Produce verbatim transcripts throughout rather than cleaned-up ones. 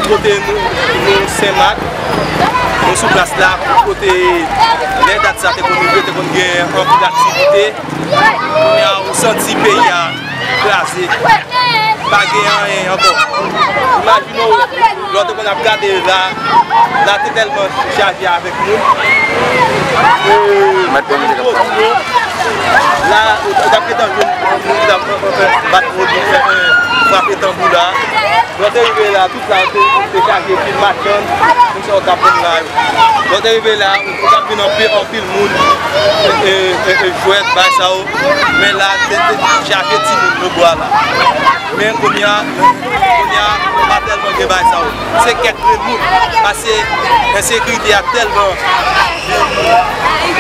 Kote nou, nou Sen Mak, nou sou plas la, kote lè dat sa te konn rive, te konn gen anpil aktivite. Kounye a, ou santi peyi a kraze. Pa gen anyen ankò. Imajine w, lè w te konn ap gade la, la te tèlman chaje avèk moun. E, la, ou t ap gentan jwenn moun ki t ap, e, e, e, bat wòd, e, e, frape tanbou la. Lè w te rive la, tout la te, te chaje, pil machann, moun sa yo t ap vann la yo. Lè w te rive la, ou t ap jwenn anpil, anpil moun, e, e, e, e, jwèt, bagay sa yo. Men la, te, te chaje timoun nan bò a la. Men kounye a, kounye a, pa tèlman gen bagay sa yo. Se kèk grenn moun, paske ensekirite a tèlman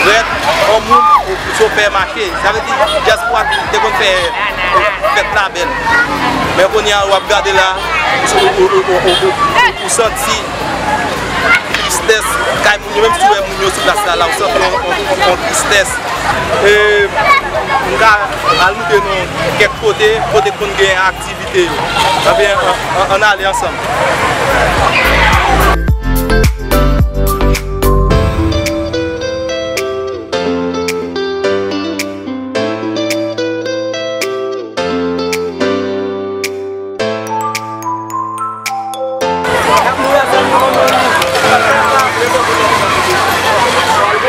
rèd, yon moun, ou, ou, ou pè mache. Sa vle di, dyaspora te konn fè, fè fèt la bèl. Men kounye a, w ap gade la, ou, ou santi tristès kay moun yo, menm si w wè moun yo sou plas la, la, ou santi yon, yon, yon tristès. E, m ka al montre nou kèk kote, kote konn gen aktivite yo. Ebyen, ann, ann, ann ale ansanm.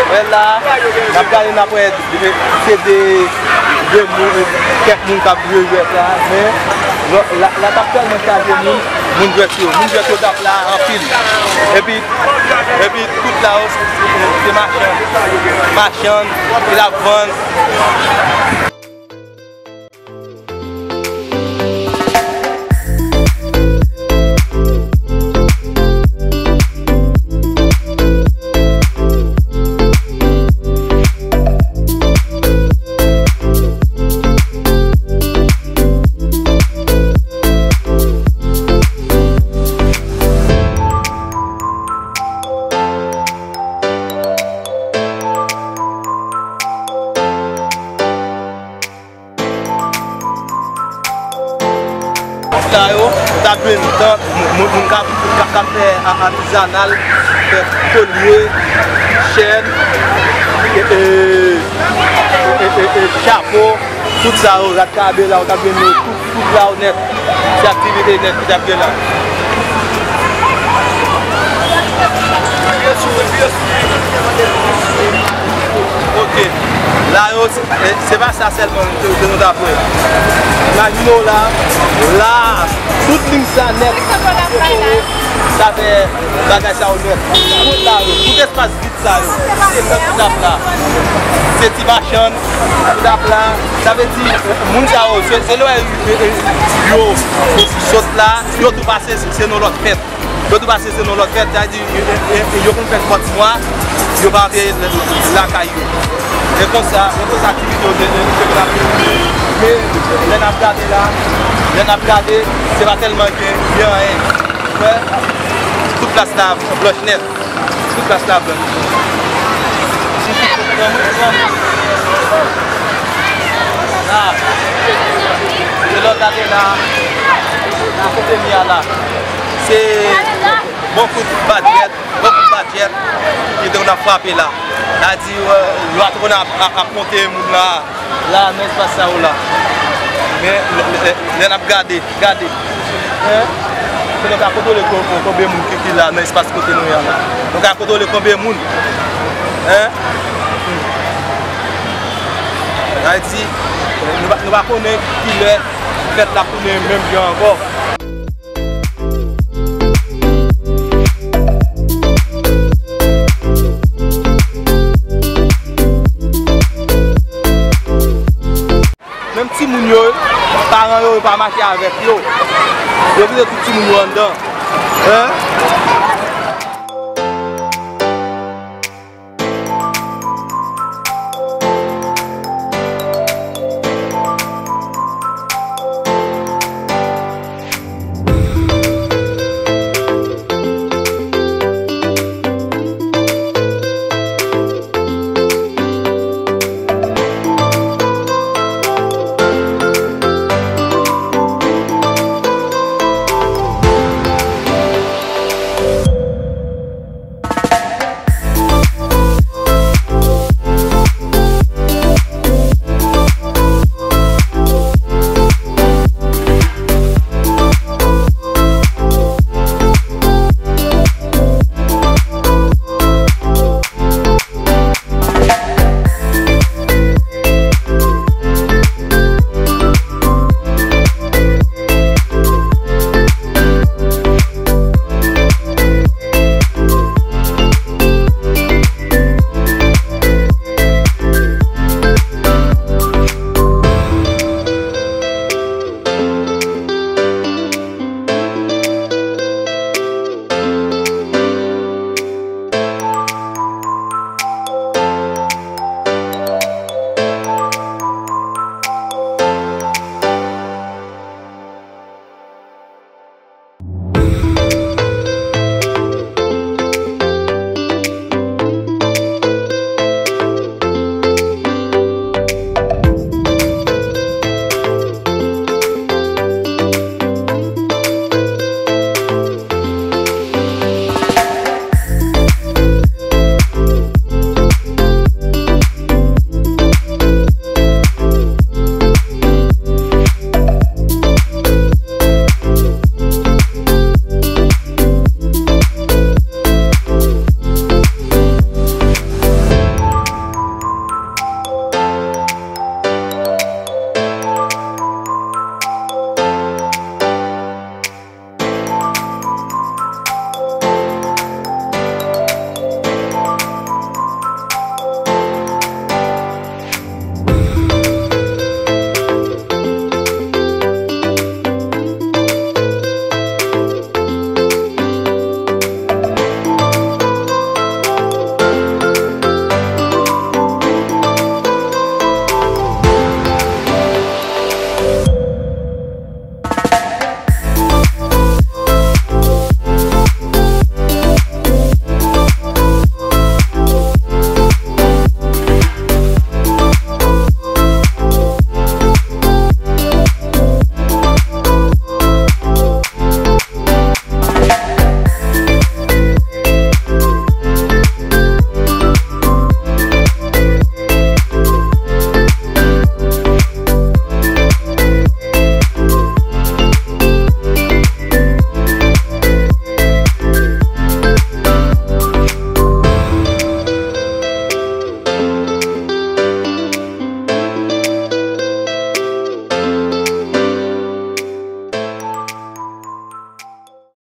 Wè la, n ap gade, n ap wè se de, de moun, kèk moun k ap jwe jwèt la, men la, la t ap tèlman chaje moun, moun jwèt yo, moun jwèt yo t ap la anpil. Epi, epi tout la yo, se, se, se machann, machann ki t ap vann. La yo, ou t ap jwenn tant, moun, moun k ap, k ap, k ap fè a-, atizanal, fè kolye, chèn, e, e, chapo, tout sa yo, rad kabe la, ou t ap jwenn yo tout, tout la yo nèt. Se aktivite nèt ki t ap gen la. Ok. La yo, se, se pa sa sèlman ke, ke nou t ap wè. Imajine w la, la, tout liy sa nèt, sa fè bagay sa yo nèt. Tout la yo, tout espas vid sa yo, se nèt ki t ap la. Se ti machann ki t ap la. Sa vle di, moun sa yo, se, se lè yo, yo sot la, yo tou pase, se, se nan lòt fèt. Yo tou pase se nan lòt fèt, sa di, e, e, e, yo konn fèt fòt mwa, yo pa antre lakay yo. E konsa, e konsa aktivite yo te, te, te, te, men lè n ap gade la, lè n ap gade, se pa tèlman gen, gen anyen. Wè, tout plas la blanch nèt. Tout plas la blanch. La, se lè w gade la, la kote m ye a la. Se bon kout badjèt, bon kout badjèt ki te konn ap frape la. Sa di, euh, yo te konn ap, ap, ap monte moun la, la, nan espas sa yo la. Men, lè, lè, lè n ap gade, gade. Hein? Se nou ka kontwole kon-, kon-, konbyen moun ki, ki la nan espas kote nou ye a la. Nou ka kontwole konbyen moun. Hein? Ayiti, nou pa, nou pa konnen kilè fèt la tounen menm jan ankò. Menm timoun yo, paran yo, yo pa mache avèk yo. Yo kite tout timoun yo anndan. Hein?